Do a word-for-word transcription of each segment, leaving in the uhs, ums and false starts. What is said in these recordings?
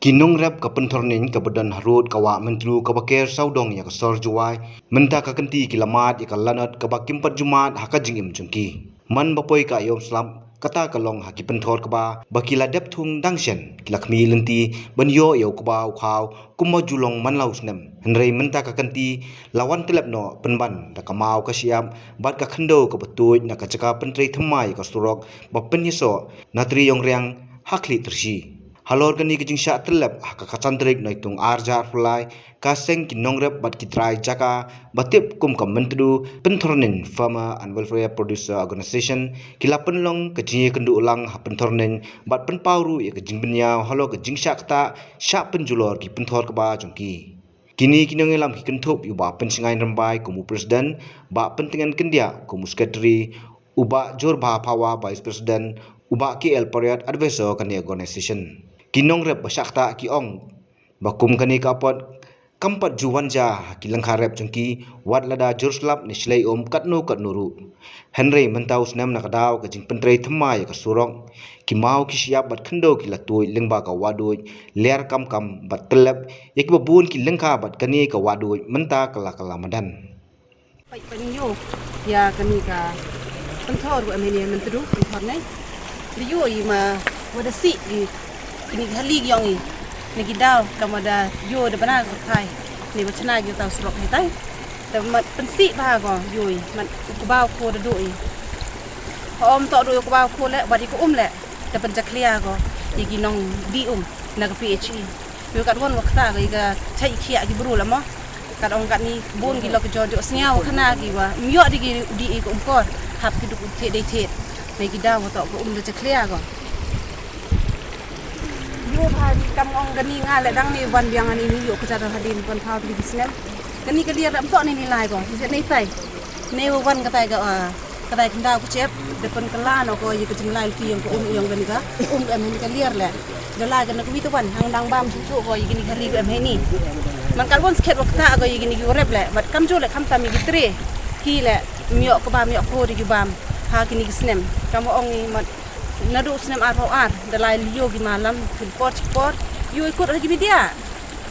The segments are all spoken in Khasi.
Ki nongrep ka Pynthorneng kaba don harud ka Wah Myntdu kaba ker sawdong ïa ka sor Jowai, mynta ka kynti ki la mad ïa ka lanot kaba kim pat ju mad ha ka jingim jong ki. Man ba poi ka ïom slap, kata ka long ha ki pynthor kba ba ki la dep thung dang shen, ki la khmih lynti ban ïoh ïa u kba u khaw kumba ju long man la u snem. Hynrei mynta ka kynti la wan tyllep noh pynban da ka maw ka shyiap bad ka khyndew kaba tuid na ka jaka pyntrei thymmai ïa ka surok ba pynïasoh na Trijongriang ha Khliehtrishih. Halor kane ka jingshah tyllep ha ka khatsan tarik Naitung arhajar arphew lai, ka seng ki nongrep bad ki trai jaka ba tip kum ka Myntdu Pynthorneng Farmer and Welfare Producer Organization ki la pynlong ka jingïakynduh lang ha Pynthorneng bad pynpaw ruh ïa ka jingbynñiaw halor ka jingshah ktah shah pynjulor ki pynthor kba jong ki. Kine ki nongïalam ki kynthup ïa u Bah Pynshngaiñ Rymbai kum u president, Bah Pyntngen Kyndiah kum u secretary, u Bah Jorbha Phawa vice president, u Bah K L Pariat advisor kane organisation. Ki nongrep ba shah ktah ki ong ba kum kane ka apot kam pat ju wan jia ha ki lyngkha rep jong ki, wat lada jur slap ne shlei um katno katno ruh. Hynrei mynta u snem na ka daw ka jingpyntrei thymmai ïa ka surok, ki maw ki shyiap bad khyndew ki la tuid lyngba ka wahduid, ler kam kam bad tyllep ïa kiba bun ki lyngkha bad kane ka wahduid mynta ka la ka la madan. Peit peit ïa kane ka pynthor ruh em, ine Myntdu Pynthorneng. Ïoh i ma wa da sih i kine ki hali ki ong i. Ne ki daw kam wa da ïoh da bana ka thai. Ne wa chna ki taw surok hi tai. Te mat pynsih bha ko ïoh i mat u kba u kho da duh i. Ha om toh duh i u kba u kho leh bad i ka um leh. Te pynjakhlia ko i ki nongdih um na ka P H E. Ïoh kat wan wa kata ko i ka chai khiah ki bru la mo. Kat ong kat ni bun ki lok ki jor jok sngiaw khana ki wa ym ïoh di ki dih i ka um kor. Hap ki duk thied dei thied. Ne ki daw wa toh ka um da jakhlia ko. Ïoh bha ni kam ong kani nga leh dang ni wan biang ani ni ïoh ka jadon hadien pon phaw tri ki snem. Kani ka liar lam toh ni ni lai ko. Ki seh nei tai. Nei wa wan katai ka, ah, katai khyndaw ka chep. Da pon ka la no ko ïa ka jinglai luti ïong ka um ïong kani ka. Um em ni ka liar leh. Da lai ka na ka wi ta wan hang dang bam shu shu ko ïa kini ka li ko em hei ni. Man ka wan skhet wa kata ko ïa kini ki rep leh. Bad kam ju leh kam tam ïa ki tre. Ki leh ym ïoh ka bam ïoh ko ri ki bam. Ha kini ki snem. Kam ong i mat. Naduh snem arphew ar, da lai lio ki malam, phin por chi por, ïoh i kut ha ki media.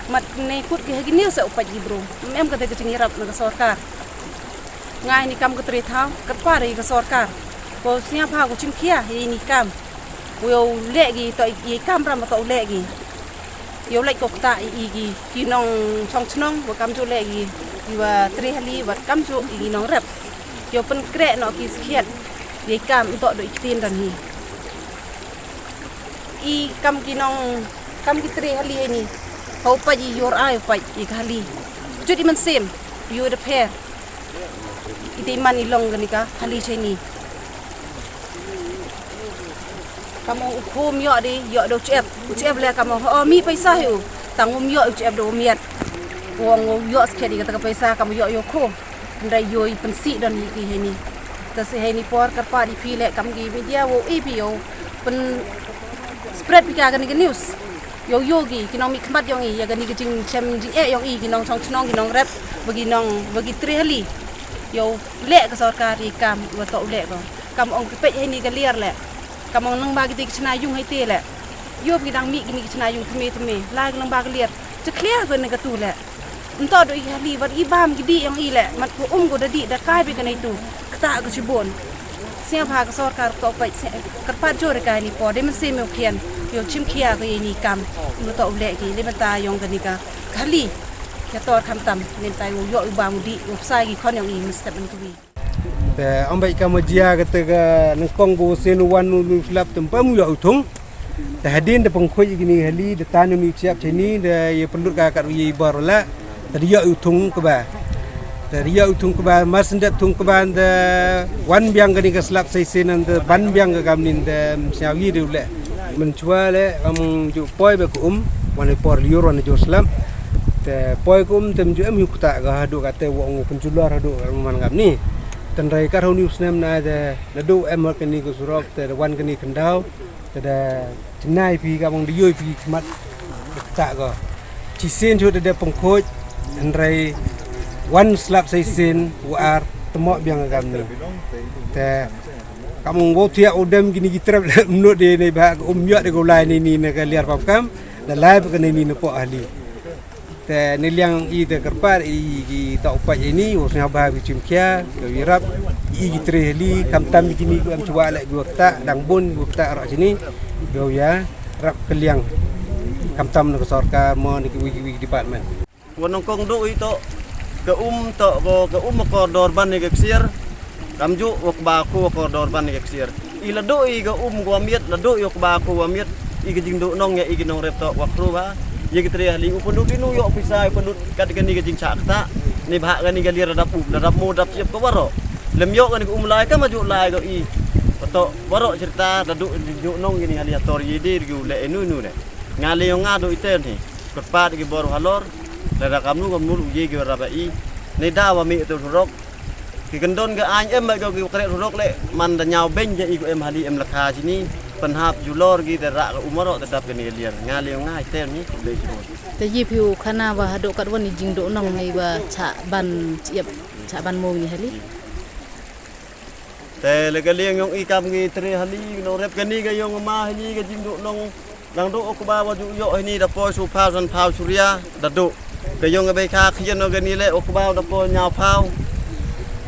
Mat ne kut ki ha ki news sa u pait ki bru. Em em kata ka jingïarap na ka sorkar. Ngai ni kam ka tre thaw, kyrpad ïa ka sorkar. Ko sñiawbha ko chimkhia ïa ini kam. Ko ïoh leh ki to ïa kam ram to leh ki. Ïoh leh ko kata ïa ki ki nongchong chnong, ko kam ju leh ki. Ki wa tre hali, wa kam ju ïa ki nongrep. Ïoh pynkreh noh ki skhiat. Ïa kam ntok do i ktien don hi. I kam ki nong, kam ki tre hali ni. Hau pa ji yor ai pa i ka hali. Jut i man sem. Ïoh da pher. I te man i long kani ka hali chai ni. Kam ong u khum ïoh di, ïoh do chep. U chep le kam ong, oh, mi paisa hi u. Tang um ïoh u chep do miat. Wong ïoh skhet i kata ka paisa kam ïoh ïoh khum. Ndai ïoh i pynsih don i ki hei ni. Ta si hei ni por kyrpad i phi leh kam ki media wow i phi yow pyn spread phi ka kani ka news. Yow ïoh ki ki nongmihkhmat yong i ïa kani ka jingchem jingeh yong i ki nongchong chnong ki nongrep ba ki nong ba ki tre hali. Yow leh ka sorkar i kam wa toh leh ko. Kam ong phi peit hei ni ka liar leh. Kam ong nang ba ki te ki chna yung hei te leh. Ïoh phi dang mih kini ki chna yung thymme thymme. Lai ka nang ba ka liar. Jakhlia ko ne ka tu leh. Nto do i hali wat i bam ki di yong i leh mat ko um ko da di da kai bi ka nei tu. Kata ko chibon. Sñiawbha ka sorkar to pait kyrpad jor ka ni por de men se me khian. Ïoh chimkhia ko i ni kam. Nto u leh ki le mata yong ka ni ka hali. Ka tor kham tam nem tai ïoh u bam u di u psa ki khon yong i mestep en tu wi. Te ong bad ka ma jia kata ka nyngkong ka u sien u wan u slap te ym pom ïoh u thung. Te hadien da pynkhuid ïa kini hali da tan ïa u chiap chini da ïa pynlut ka kat u ïa i bor la. Te da ïoh u thung kaba. Te da ïoh u thung kaba mar syn dep thung kaba da wan biang kani ka slap sa shisien da ban biang ka kam nin da ym sñiaw ïa da u leh. Mynchwa leh kam ju poi ba ka um wan i por liur wan i jur slap. Te poi ka um te ym ju em ïa u kata ka haduh kata wa ong u pynjulor haduh ka man kam ni. Tynrai ka rau ni u snem na da naduh em ha kani ka surok te da wan kani khyndaw te da chennai phi ka bang da ïoh phi khmat kata ka. Chisien chu da da pynkhuid hynrai wan slap sa shisien wa ar tymok biang ka kam ni. Te kam ong wow thiah u dem kini ki trep mnud de ne ba ka um ïoh de ko lai ni ni na ka liar pap kam. Na lai ba ka neni na poh hali. Te ne liang i te kyrpad i ki ta upat ini u sngewbha bi chim khia ka wi rap i ki tre hali kam tam kini ku em chwa le gu kta dang bun gu kta ro chini. Go ya rap ka liang kam tam na ka sorkar mo ni ki wi ki wi department. Wa nongkong du i to ka um to ko ka um ko dor ban ni ka ksiar. Kam ju wa kba ko ko dor ban ni ka ksiar. I la du i ka um ko miet la du i ko kba ko wa miet. I ka jing du nong ya i ki nong rep to wa kru ba. Ye ki tre hali u pun du ki nu yo pisa u pun du kat ka ni ka jing chak ta. Ni ba ka ni ka lir dap u dap mo dap siap ko waro. Lem yo ka ni ka um lai ka ma ju lai ko i. To waro cerita da du jing du nong ki ni hali ator ye dir gu le enu nu le. Nga le yo nga du i ten hi. Kyrpad ki bor halor. Lada kamnu kamnu u ye ki raba i. Ni da wa mi tu rok. Ki kendon ka ain em ba ko ki kre rok le man da nyaw ben ja i ko em hali em la kha sini. Penhap julor ki da ra ka umaro da dap ni lier nga le nga i ten ni ku le ki bor. Te yi phiu khana wa hado kat wan ni jing do nong ngai wa cha ban chiap cha ban mo ni hali. Te le ka liang yong i kam ngi tre hali no rep ka ni ka yong ma hali ka jing do nong. Dang du u kba wa ju yo hini da poi su phaw san phaw suria da du. Ka yong ka bai kha khian no ka ni le u kba da poi nyaw phaw.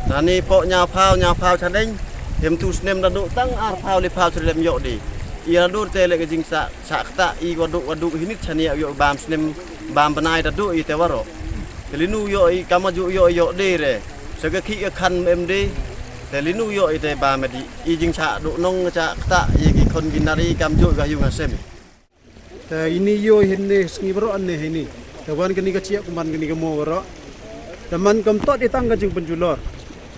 Na ni po nyaw phaw nyaw phaw cha deng. Hem tu snem da du tang ar phaw li phaw suria lem yo di. I da du te le ka jing sa sa kta i wa du wa du hini cha ni yo bam snem bam benai da du i te waro. Te li nu yo i kama ju yo yo de re. Sa ka khi ka khan em de. Te li nu yo i te bam di i jing cha du nong cha kta i ki khon ki nari kam ju ka yu nga sem. Te ini yo hinne sngi bro anne hini. Te wan kani ka chiak man kani ka mo bro. Te man kam tot i tang ka jing penjulor.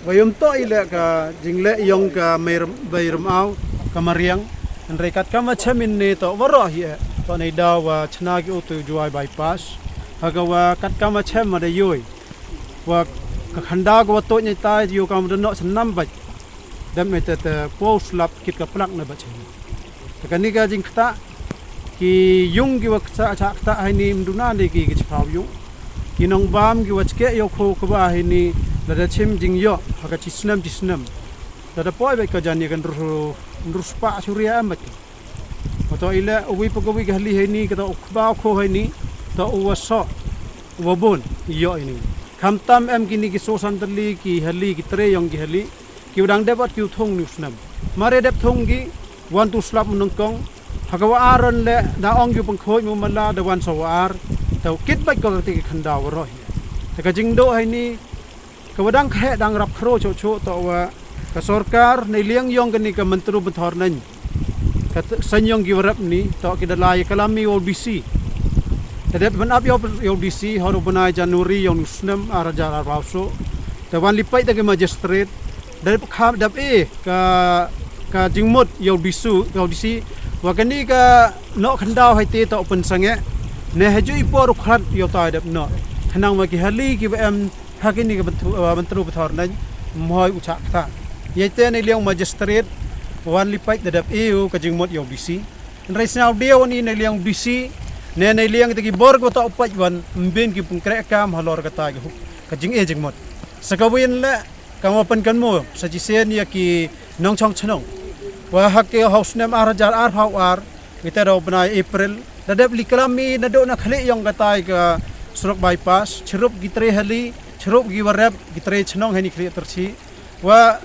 Wa yom to i le ka jing le yong ka mai bai rum au ka mariang. An rekat kama chem inne to bro hi e. To nei da wa chna ki otu juai bypass. Ha ka wa kat kama chem ma da yoi. Wa ka khanda ka wa to nyai tai yo kam da no chnam bai. Dam me te te po slap kit ka plak na ba chem. Te kani ka jing kta ki yung ki wa kta cha kta hai ni mduna de ki ki chpau yung. Ki nong bam ki wa chke yo kho ka ba hai ni la da chim jing yo ha ka chi snem chi snem. La da poi ba ka jan ya kan ru ru spa suria am ba ki. Wa to ila uwi pa ka wi ka hali hai ni ka to u kba kho hai ni to u wa so u wa bon yo ini. Kham tam em ki ni ki so san tali ki hali ki tre yong ki hali. Ki u dang dep ot ki u thung ni u snem. Mare dep thung ki wan tu slap mu nongkong. Ha ka wa ar ron le da ong ki u pengkhoj mu mala da wan sa wa ar. Tau kit bait ko ka ti ki khandaw wa roh. Te ka jingdo hai ni ka wa dang khe dang rap khro cho cho to wa ka sorkar nei liang yong ka ni ka mentru benthor nang. Ka seng yong ki wa rap ni to ki da lai ka lam mi wa B C. Te dep ban ap yow yow D C hor u bnai January yow nu snem ar hajar arphaw so. Te wan li peit da ki magistrate. Dep kham dep e ka ka jingmut yow D C yow D C. Wa kani ka noh khandaw hai te to pun sange. Ne haju i por u khrat yow tai dep noh. Khnang wa ki hali ki wa em ha kini ka bentru bentru bthor nang. Mhoi u chak ta. Yai te ne liang magistrate wan li peit da dep e u ka jingmut yow D C. Nrei sñiaw diew ni ne liang B C ne ne liang te ki bor ko ta upat wan mbin ki pengkreh kam halor kata ki hu ka jing e jingmot. Sa ka win le ka ma pen kan mo sa chi sen ya ki nongchong chnong. Wa ha ke haus nem ar hajar arphaw ar kita daw bnai April da dep li klam mi na do na khli yong kata ka surok bypass chirup ki tre hali chirup ki warep ki tre chnong hani khli terchi. Wa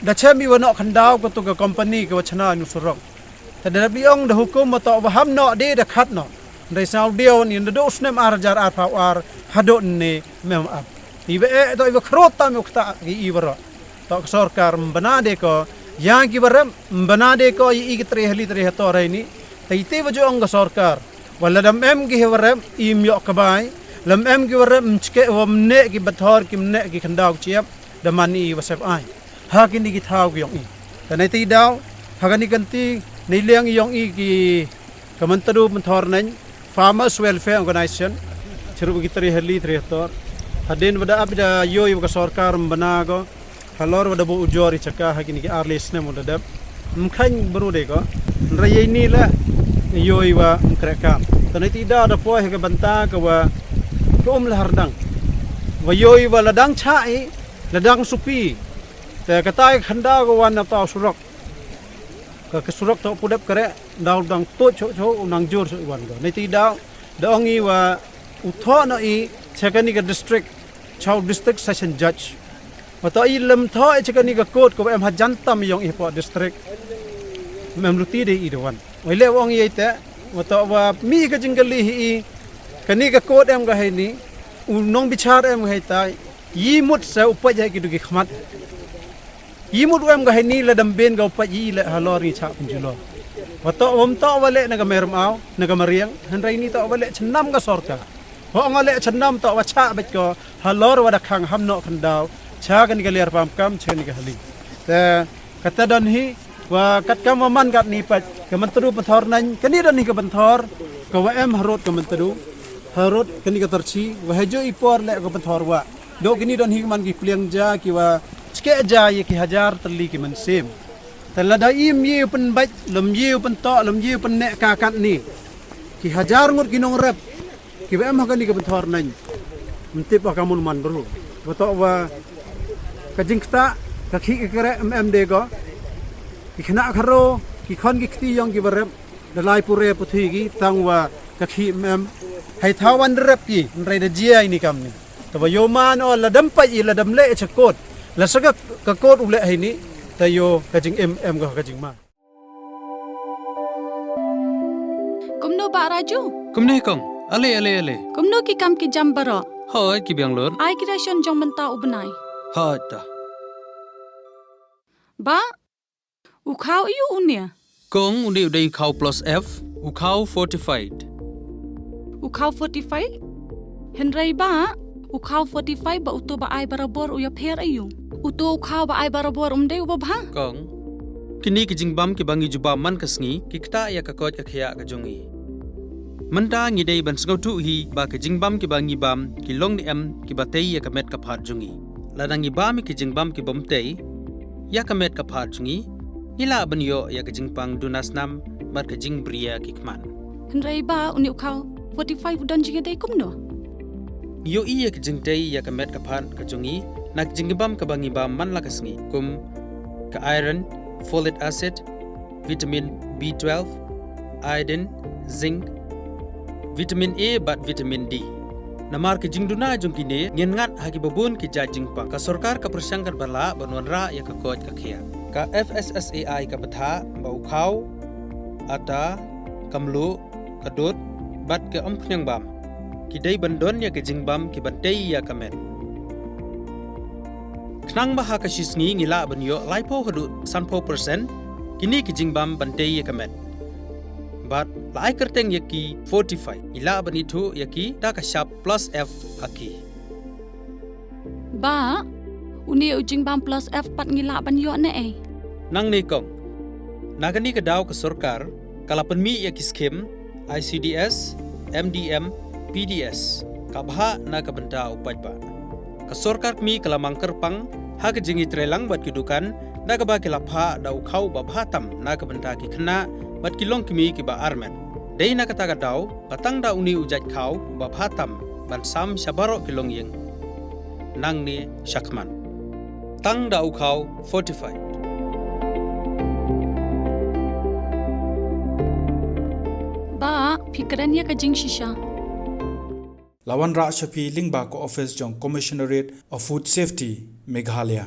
da chem mi wa nok khandaw ko tu ka company ka wa chna nu surok. Te da biong da hukum ma to ba ham noh de da khat noh. Ndai sñiaw diew ni nda do snem ar hajar arphaw ar hado ne mem ap. Iwa e to iwa khrot tam u kta ki iwa ro. To ka sorkar mbana de ko yang ki warem mbana de ko i ki tre hali tre hator ni. Te ite wa jong ka sorkar. Wa la dam em ki warem im yok ka bai. Lam em ki warem mchke wa mne ki bathor ki mne ki khandaw chiap. Da man i wa sep ai. Ha kini ki thaw ki yong i. Te nei ti daw ha kani kan ti nei liang yong i ki ka man tadu man thor nang Farmers Welfare Organization. Chirup ki tri hali tri tor hadin bada abida yoi ka sorkar mbana ko halor bada bu ujor i chaka ha kini ki arli snem da dep mkhain bru de ko. Nra yei ni la yoi wa mkrekam te nei ti daw da poi ha ka banta ka wa ka um la hardang wa yoi wa la dang cha i la dang supi. Te kata ka khanda ka wan na tau surok. Ka, ka surok toh pudep kare, daw dang toh choh choh, u nang jur choh wan ka. Niti daw, da ong i wa u thoh noh i cha kani ka district, cha u district session judge. Wa toh i lem thoh i cha kani ka court ka wa em hajan tam yong i hapoh district. Mem luti de i da wan. Wa i le wa ong i te, wa toh wa mi ka jingkali hi i, kani ka court em ka hei ni, u nong bichar em ka hei tai, i mut sa u pait ya ki du ki khmat. I mut em ka hei ni la dam ben ka u pait i le halor ni cha pynjulor. Wa toh wa um toh wa le na ka meram au, na ka mariang, hynrei ni toh wa le chnam ka sorkar. Wa ong le chnam toh wa cha bait ko, halor wa da khang ham noh khandaw, cha kani ka liar pam kam, cha kani ka hali. Te, kata don hi, wa kat kam wa man kat ni pait, ka Myntdu Pynthor Naiñ, kani don hi ka pynthor, ka wa em harud ka Myntdu, harud kani ka Tyrchi, wa heju i por le ka pynthor wa. Dok kini don hi man ki pliang ja ki wa chke ja ya ki hajar tylli ki mynsiem. Te lada im ye u pynbait, lem ye u pyntok, lem ye u pynnek ka kat ni. Ki hajar ngut ki nongrep, ki wa em ha kani ka Pynthor Naiñ. Mtip wa ka mun man bru. Wa toh wa ka jingkta, ka khih ka kre em em de ko. Ki khynnah kharo, ki khon ki kti yong ki wa rep. Da lai pure puthi ki tang wa ka khih em em. Hai thawan rep ki, nrai da jia ini kam ni. Te wa yo man o la dam pait i la dam le cha court. La sa ka, ka court u le hai ni, te yo ka jingim em ka, ka jingma. Kumno Bah Raju? Kumne kong, ale, ale, ale. Kumno ki kam ki jam baroh? Hoi, ki biang lut. Ai ki ration jong mynta u bnai. Hoi ta. Bah, u khaw aiu une? Kong, une u dei u khaw plus F, u khaw fortified. U khaw fortified? Hynrei bah, u khaw fortified bad uto ba ai barabor u ïapher aiu? Uto u khaw ba ai barabor um dei u babha? Kong, kini ki jingbam kiba ngi ju bam man ka sngi, ki ktah ïa ka koit ka khiah ka jong ngi. Mynta ngi dei ban sngewthuh hi ba ki jingbam kiba ngi bam, ki long ne em kiba tei ïa ka met ka phad jong ngi. Lada ngi bam ïa ki jingbam kibym tei ïa ka met ka phad jong ngi, ngi lah ban ïoh ïa ka jingpang duna snam bad ka jingbriew ki khmat. Hynrei bah, une u khaw fortified u don jingïadei kumno? Ngi ïohi ïa ka jingtei ïa ka met ka phad ka jong ngi na ka jingbam kaba ngi bam man la ka sngi, kum ka iron, folic acid, vitamin B twelve, iodine, zinc, vitamin A bad vitamin D. Namar ka jingduna jong kine, ngin ngat ha kiba bun ki jait jingpang. Ka sorkar ka pyrshang katba lah ban wanrah ïa ka koit ka khiah. Ka F S S A I ka bthah ba u khaw, ata, ka mluh, ka dud, bad ka umkhniang bam, ki dei ban don ïa ka jingbam kiban tei ïa ka met. Khnang ba ha ka shi sngi ngi lah ban ïoh laiphew haduh sanphew percent kini ki jingbam ban tei ïa ka met. Bad la ai kyrteng ïa ki fortified, ngi lah ban ithuh ïa ki da ka shap plus F ha ki. Bah, une u jingbam plus F pat ngi lah ban ïoh ne ei? Nangne kong. Na kane ka daw ka sorkar ka la pynmih ïa ki skim I C D S, M D M, P D S, ka bhah na ka bynta u paidbah. Ka sorkar kmie ka la mang kyrpang ha ka jingïatreilang bad ki dukan, na kaba ki la phah da u khaw ba bha tam na ka bynta ki khynnah bad ki longkmie kiba armet. Dei na kata ka daw, ba tang da une u jait khaw ba bha tam ban sam sha baroh ki longïing. Nangne shakhmat, tang da u khaw fortified. Bah, phi kren ïa ka jingshisha. La wanrah sha phi lyngba ka office jong Commissionerate of Food Safety, Meghalaya.